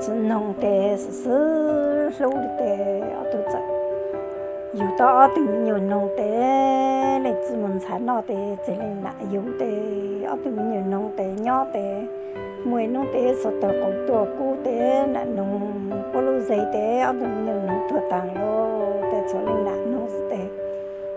Txiv noog tes xwb xwb hlub li tes ob tug txawm yug tau ob tug me nyuam noog tes leej txiv mus ntxhais noj tes txiv leej nam yug tes ob tug me nyuam noog tes nyob tes muaj ib hnub tes xuas tawg qus tuaj kub tes nam noog puab lub zes tes ob tug me nyuam noog tuag taag lawm tes txhua leej nam noog xwb tes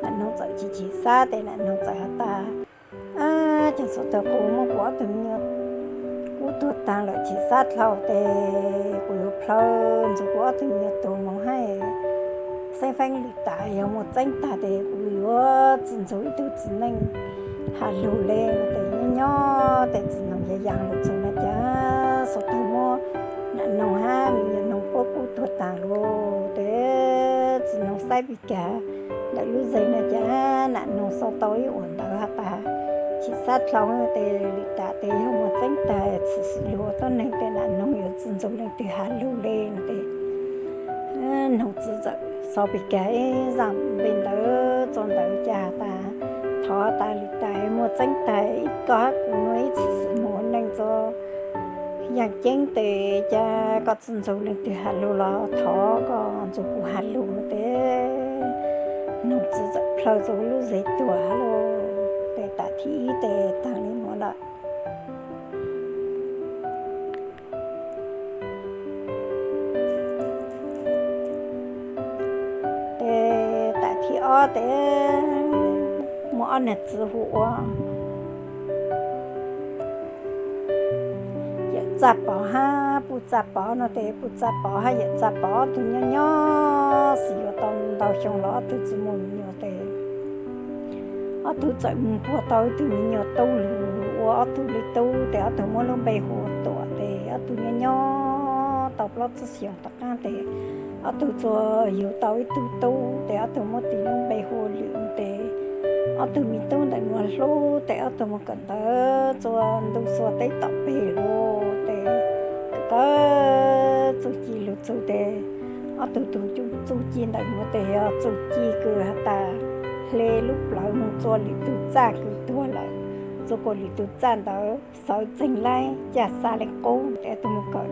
nam noog txawm chim chim xav tes nam noog txawm has tas, Ab, cas xuas tawg qus muab kuv ob tug me nyuam kub tuag taag lawm chim xav dlhau tes kuv yuav plhaw ntxug kuv ob tug me nyuam tuag moog hab xeeb feeb lwm tas yog muaj txeeb tag tes kuv yuav tsi ntxug ib tug txiv neej has lug le no tes nyob nyob tes txiv noog ya yaa lug txug na cas xuas tawg muab nam noog hab me nyuam noog puab kub tuag taag lawm tes txiv noog saib pig kag ntawm lub zes na cas nam noog xav tau ib uas ntawd has tas, chim xav dlhau tes lwm tas tes yog muaj txeeb tag tshwm sim lug ua tuab neeg tes nam noog yuav tsi ntxug leej twg has lug le no tes noog txiv txawm xav pig kag ib zaaj npe ntawd txug ntawd cas has tas, thov tas lwm tas muaj txeeb tag ib koj hab kuv nuav ib tshwm sim moog ua neej txug yaaj ceeb tes cas koj tsi ntxug leej twg has lug los thov koj ntxug kuv has lug no tes noog txiv txawm plhaw txug lub zes tuag hab lug tes tam thib ib tes taag le nuav lawm. Tes tam thib ob tes muaj ob niag txiv hu ua Yawm Txaj Pov hab Puj Txaj Pov no tes Puj Txaj Pov hab Yawm Txaj Pov ob tug nyob nyob xwb yuav tau ntau xyoo los ob tug tsi muaj me nyuam tes ob tug txawm mus npuag tau ib tug me nyuam tub lug ua ob tug li tub tes ob tug muab lub npe hu ua Tuam tes ob tug nyob nyob tau plaub tsib xyoos tom qaab tes ob tug txua yug tau ib tug tub tes ob tug muab tis lub npe hu ua Lwm tes ob tug me tub ntawm nuav hlub tes ob tug mus kawm ntawv txua ntuj txua teb tom peg lug tes kawm txuj ci lug txug tes ob tug tug txuj ci ntawm nuav tes yog txuj ci kws has tas hle lub plawv mus txua lwm tug txaj kws tuag lawm, txua kuas lwm tug txaj ntawd xawv txeeg laib caj xa le qub tes ob tug mus kawm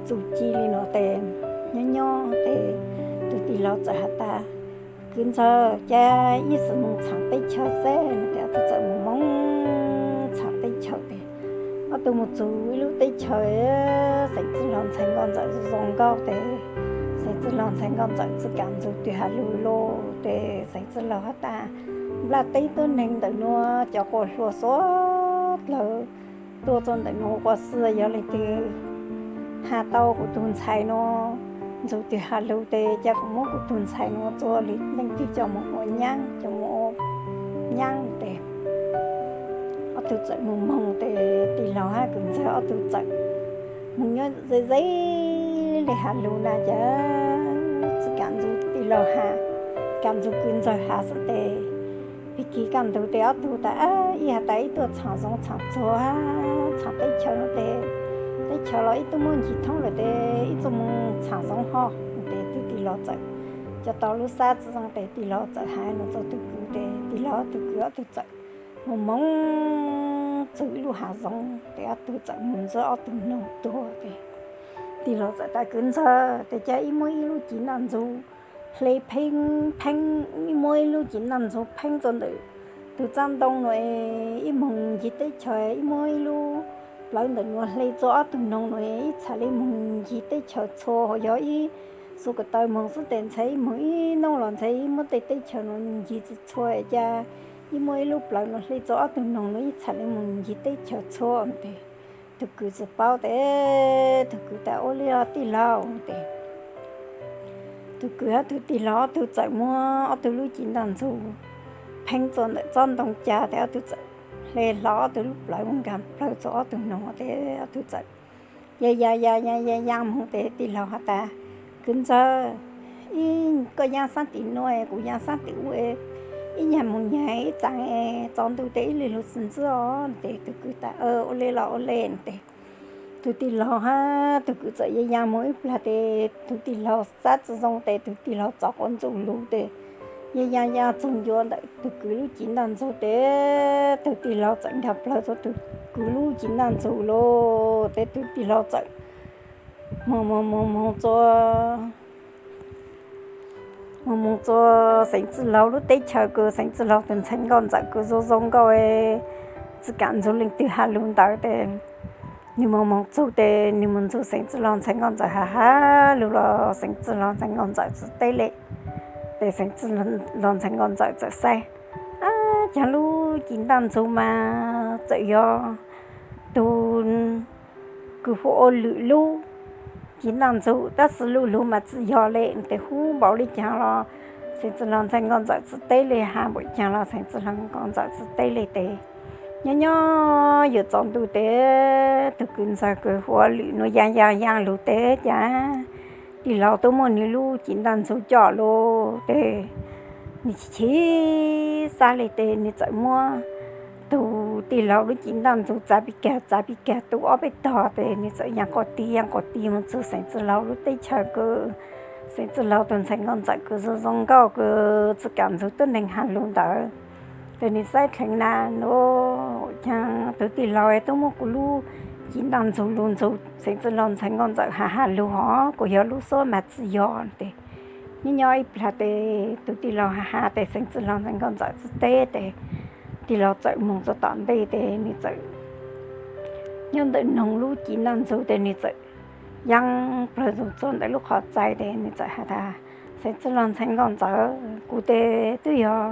txuj ci li nuav tes nyob nyob tes tug tij laug txawm has tas, Kwv ntxawg, ca ib xwm moog txhaam teb chaws xwb no tes ob tug txawm moog moog txhaam teb chaws tes ob tug mus txug ib lub teb chaws xeem txwj laug ntxhais nkauj ntxawm zoo nkauj tes xeem txwj laug ntxhais nkauj ntxawm tsi kam ntxug twg has lug lug tes xeem txwj laug has tas, Nplaj teb tuab neeg ntawm nuav cov quas hlua xuav dlawg tuaj txug ntawm nuav quas xwb, yog leej twg has tau kuv tug ntxhais nuav ntxug twg has lug tes ca kuv muab kuv tug ntxhais nuav txua leej twg coj moog ua nyaab, coj moog ua nyaab tes ob tug txawm moog moog tes tij laug hab kwv ntxawg ob tug txawm moog nyob ze ze le has lug na cas tsi kam ntxug tij laug has, kam ntxug kwv ntxawg has xwb tes pig kig kaj ntug tes ob tug tas, Ib has tas ib tuaj txhaam zoov txhaam txuag txhaam teb chaws no tes teb chaws los ib tug muab ncig thoob lawm tes ib tug moog txhaam zoov hov tes tug tij laug txawm coj tau lub xab tsi zoo tes tij laug txawm has nuav rua tug kwv tes tij laug tug kwv ob tug txawm moog moog txug ib lub hav zoov tes ob tug txawm moog ntxuav ob tug noog tuag tes tij laug txawm tas, Kwv ntxawg, tes ca ib muab ib lub civ noj ntxug hle pheeb pheeb, ib muab ib lub civ noj ntxug pheeb txua ntawm tug txab ntoo nuav, ib moog ncig teb chaws, ib muab ib lub plawv ntawm nuav hle txua ob tug noog nuav ib txhais le moog ncig teb chaws txhua, ho yog ib xuv ko taw moog xwb tes ntshai ib moog ib nub los ntshai ib muab tej teb chaws nuav ncig txhua, ca ib muab ib lub plawv nuav hle txua ob tug noog nuav ib txhais le moog ncig teb chaws txhua tes tug kwv tsi paub tes tug kwv tas, Ua le los tij laug tes tug kwv hab tug tij laug ob tug txawm muab ob tug lub civ noj ntxug pheeb txua ntawm tsob ntoo ca tes ob tug txawm hle hlo ob tug lub plawv moog nkaag plawg txua ob tug noog tes ob tug txawm ya ya ya ya ya moog tes tij laug has tas, Kwv ntxawg, ib koj yaaj sab tim nuav kuv yaaj sab tim ub, ib nyag moog nyag ib txaam tsaus ntuj tes ib leeg lug tsi ntxwb os tes tug kwv tas, Ua le los ua le tes tug tij laug hab tug kwv txawm ya ya moog ib plag tes tug tij laug xab tsi zoo tes tug tij laug txov quav ntsuj lug tes ya ya ya txug ncua ntawm tug kwv lub civ noj ntxug tes tug tij laug txawm nkaag plawg txua tug kwv lub civ noj ntxug lug tes tug tij laug txawm Mus mus mus mus txua, mus mus txua Xeev Txwj Laug lub teb chaws kws Xeev Txwj Laug tus ntxhais nkauj ntxawm kws zoo zoo nkauj, tsis kam ntxub leej twg has lug ntawd tes, nwg mus mus txug tes nwg mus ntxug Xeev Txwj Laug ntxhais nkauj ntxawm has has lug los Xeev Txwj Laug ntxhais nkauj ntxawm tsi teb le. Tes Xeev Txwj Laug ntxhais nkauj ntxawm txawm saib, ab, caag lub ci ntaj ntxug mas txawm yog tug kws hu ua Lwm lub ci ntaj ntxug, tab sis lub lug mas tsi yog le tes hub npaum le caag los Xeev Txwj Laug ntxhais nkauj ntxawm tsi teb le, has npaum caag los Xeev Txwj Laug nkauj ntxawm tsi teb le tes, nyob nyob yuav tsaus ntuj tes tug kws ntxawg kws hu ua Lwm nuav yaa yaa yaa lug tes cas tij laug tuaj muab nwg lub ci ntaj ntxug coj lug tes, nwg chim chim xav le tes nwg txawm muab tug tij laug lub ci ntaj ntxug txav pig kag txav pig kag tu ob peb tog tes nwg txawm yaa quas tig yaa quas tig mus txug Xeev Txwj Laug lub teb chaws kws Xeev Txwj Laug tus ntxhais nkauj ntxawm kws zoo zoo nkauj kws tsi kam ntxug tuab neeg has lug ntawd. Tes nwg saib dheev na, ua caag tug tij laug tuaj muab kuv lub ci ntaj ntxug lug ntxug Xeev Txwj Laug ntxhais nkauj ntxawm has has lug hov, kuas yog lub suab mas tsi yog tes, nyob nyob ib plag tes tug tij laug has has tes Xeev Txwj Laug ntxhais nkauj ntxawm tsi teb tes, tij laug txawm moog txug tom ntej tes nwg txawm nyob ntawm noog lub ci ntaj ntxug tes nwg txawm yaa plawg ntxug txug ntawm lub qhov txais tes nwg txawm has tas, Xeev Txwj Laug ntxhais nkauj ntxawm, kuv tes twb yog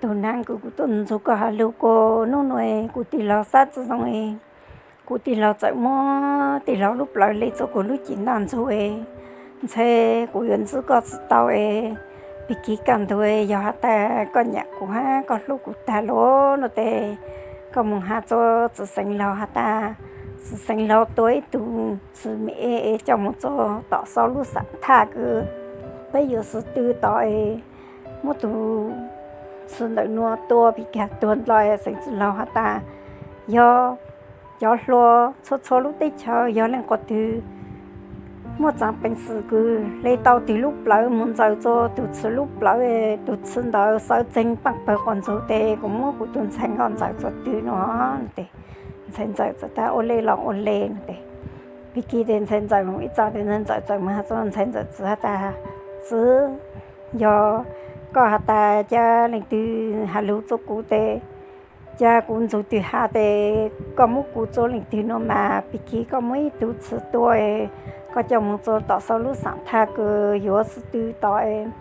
tug naav kws kuv tuaj ntxug koj has lug kuas nub nua kuv tij laug xav tsi zoo, kuv tij laug txawm muab tij laug lub plawv le txug kuv lub ci ntaj ntxug, ntshai kuv yuav ntsib koj tsi tau, pig kig kaj ntug, yog has tas koj nyam kuv hab koj hlub kuv tag lug no tes, koj moog has txug txiv xeev laug has tas, txiv xeev laug tua ib tug txwv mem es coj moog txug tom xauv lub xam thaj kws peb yuav xwb tw tod, muab tug txwv ntawm nuav tua pig kag tuag nlo. Xeev Txwj Laug has tas, yog cov hluas txhua txhua lub teb chaws yog leej quas twg muaj txaav peev xwm kws hle tau tug lub plawv moog ntxaws txug tug txwv lub plawv, tug txwv ntawd xawv txeeg paaj pawg quas ntxug tes kuv muab kuv tug ntxhais nkauj ntxawm txug twg no tes, ntxhais ntxawm txawm tas ua le los ua le no tes, pig kig tes ntxhais ntxawm moog ib txaj tes ntxhais ntxawm txawm moog has txug ntxhais ntxawm txiv has tas, txiv, yog koj has tas ca leej twg has lug txug kuv tes, ca kuv ntxug twg has tes, koj muab kuv txug leej twg no mas pig kig koj muab ib tug txwv tua, koj coj moog txug tom xauv lub xam thaj kws yuav xwb tw tod,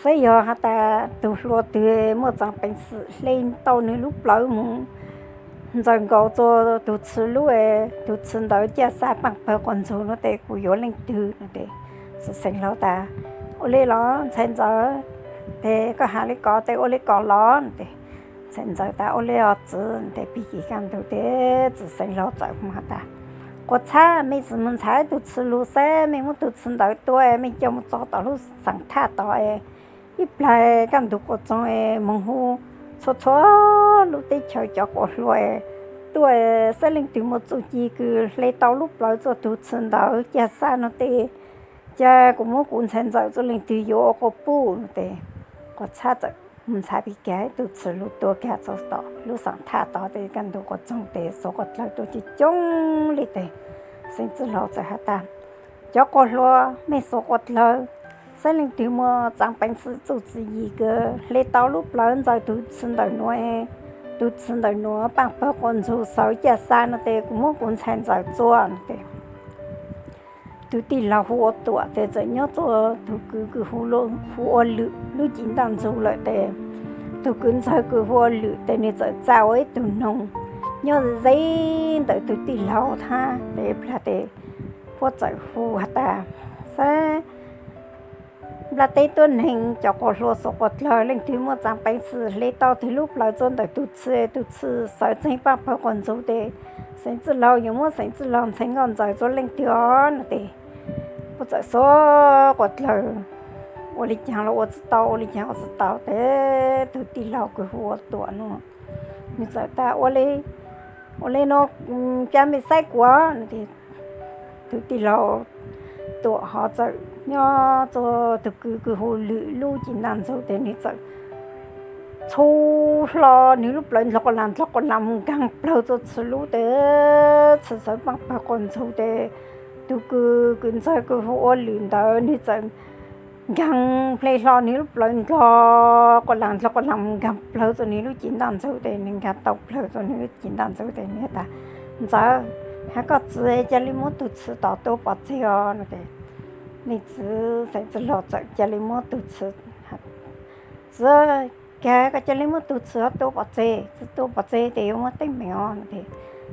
saib yog has tas tug hluas twg muaj txaav peev xwm hle tau nwg lub plawv moog ntxaws nkaus txug tug txwv lub, tug txwv ntawd ca xaj paaj pawg quas ntxug no tes kuv yuav leej twg no tes, txiv xeev laug tas, ua le los ntxhais ntxawm, tes koj has le ko tes ua le ko los no tes, ntxhais ntxawm tas ua le os txiv tes pig kig kaj ntug tes txiv xeev laug txawm moog has tas, quas txhab, mej tsi moog ntxhais tug txwv lug xwb, mej muab tug txwv ntawd tua, mej coj moog txug tom lub xam thaj tod, ib plag kaj ntug quas txoog moog hu txhua txhua lub teb chaws cov quas hluas tuaj, saib leej twg muaj txuj ci kws hle tau lub plawv txug tug txwv ntawd ca xaj no tes, ca kuv muab kuv ntxhais ntxawm txug leej twg yuav ua quas puj no tes, quas txhab txawm moog ntxhais pig kag ib tug txwv lug tua kag txug tom lub xam thaj tod tes kaj ntug quas txoog tes xuav quas dlawg tuaj coob coob le tes, xeev txwj laug txawm has tas, cov quas hluas mej xuav quas dlawg, saib leej twg muaj txaav peev xwm txuj txwv yim kws hle tau lub plawv ntxaws tug txwv ntawm nuav, tug txwv ntawm nuav paaj pawg quas ntxug xawv ca xaj no tes kuv muab kuv ntxhais ntxawm txug no tes, tug tij laug hu ua Tuam tes txawm nyob txug tug kwv kws hu ua Lwm lub ci ntaj ntxug lawm tes, tug kwv ntxawg kws hu ua Lwm tes nwg txawm txaj ua ib tug noog nyob ze ntawm tug tij laug thab tes plag tes, puab txawm hu has tas, saib nplaj teb tuab neeg cov quas hluas xuav quas dlawg leej twg muaj txaav peev xwm hle tau tug lub plawv txug ntawm tug txwv, tug txwv xawv txeeg paaj pawg quas ntxug tes, xeev txwj laug yuav muab xeev txwj laug ntxhais nkauj ntxawm txug leej twg os no tes, puab txawm xuav quas dlawg, ua le caag los ua tsi tau, ua le caag ua tsi tau tes, tug tij laug kws hu ua Tuam no, nwg txawm tas, ua le no, ca mej saib kuv no tes, tug tij laug Tuam ho txawm nyob txug tug kwv kws hu Lwm lub ci ntaj ntxug tes nwg txawm txhu hlo nwg lub plawv ndlog quas las ndlog quas las moog nkaag plawg txug txwv lub tes, txwv xawv paaj pawg quas ntxug tes, tus kws, kws ntxawg kws hu ua Lwm ntawd nws txawm nkaag ple hlo nws lub plawv nrog quas las nrog quas las nkaag plawg txug nws lub cim ntaj ntxug tes nws nkaag tau plawg txug nws lub cim ntaj ntxug tes nws tas, Ntxawg, hab koj txiv ca le muab tug txhwv tom tua pov tseg os no tes, nws txiv Xeem Txwj Laug txawm ca le muab tug txhwv, Txiv, kag koj ca le muab tug txhwv tua pov tseg, txhwv tua pov tseg tes yuav muab teeb meem os no tes,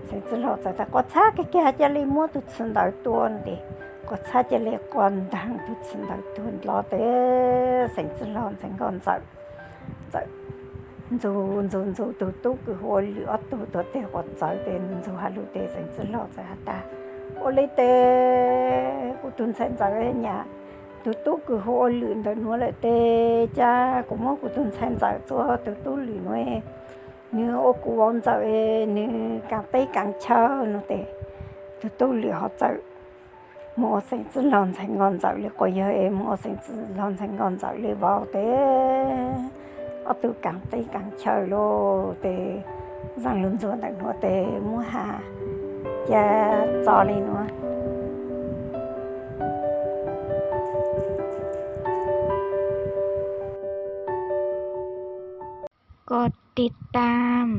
Xeem Txwj Laug txawm tas, Quas txhab, kag kag ca le muab tug txhwv ntawd tua no tes, quas txhab ca le quas ntaag tug txhwv ntawd tuag los tes, Xeem Txwj Laug ntxhais nkauj Ntxawm txawm ntxug ntxug ntxug tug tub kws hu ua Lwm ob tug tuag teg quas txawv tes ntxug has lug tes Xeem Txwj Laug txawm has tas, Ua le tes kuv tug ntxhais Ntxawm nyam, tug tub kws hu ua Lwm ntawm nuav lawm tes ca kuv muab kuv tug ntxhais Ntxawm txua tug tub Lwm nuav, nws ua kuv vauv Ntxawm, nws kaav teb kaav chaw no tes, tug tub Lwm ho txawm moog ua Xeem Txwj Laug ntxhais nkauj Ntxawm le quas yawg es moog ua Xeem Txwj Laug ntxhais nkauj Ntxawm le vauv tes, ob tug kaav teb kaav chaw lug tes, zaaj lug ntxuag ntawm nuav tes muab has ca txo le nuav. Koj tig tam